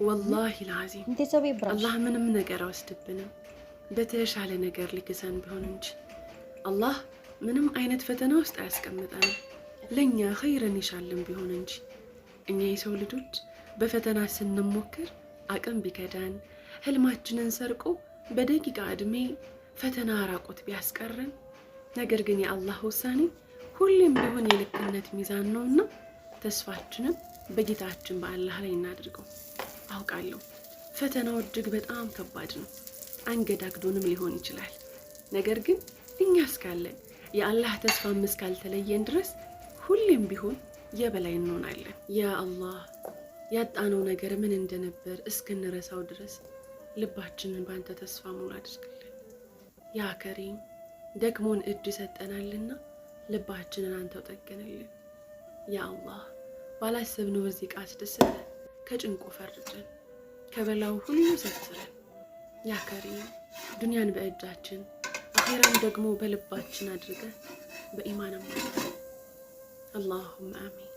ወላሂ ልዓዚም እንተ ሰው ብራሽ አላህ ምንም ነገር አይወስድብንም፣ በተሻለ ነገር ሊክሰን ቢሆን እንጂ አላህ ምንም አይነት ፈተና ውስጥ አያስቀምጠንም፣ ለእኛ ኸይርን ይሻልን ቢሆን እንጂ። እኛ የሰው ልጆች በፈተና ስንሞክር አቅም ቢከዳን፣ ህልማችንን ሰርቆ በደቂቃ ዕድሜ ፈተና ራቆት ቢያስቀረን፣ ነገር ግን የአላህ ውሳኔ ሁሌም ቢሆን የልክነት ሚዛን ነውና ተስፋችንን በጌታችን በአላህ ላይ እናድርገው። አውቃለሁ ፈተናው እጅግ በጣም ከባድ ነው፣ አንገዳግዶንም ሊሆን ይችላል። ነገር ግን እኛ እስካለን፣ የአላህ ተስፋም እስካልተለየን ድረስ ሁሌም ቢሆን የበላይ እንሆናለን። ያ አላህ፣ ያጣነው ነገር ምን እንደነበር እስክንረሳው ድረስ ልባችንን በአንተ ተስፋ ሙሉ አድርግልን። ያ ከሪም፣ ደክሞን እጅ ሰጠናልና ልባችንን አንተው ጠግንልን። ያ አላህ፣ ባላሰብነው ርዚቅ አስደስተን፣ ከጭንቁ ፈርጀን፣ ከበላው ሁሉ ሰትረን። ያ ከሪም፣ ዱንያን በእጃችን አኼራን ደግሞ በልባችን አድርገን በኢማን አሟልተን። አላሁመ አሚን።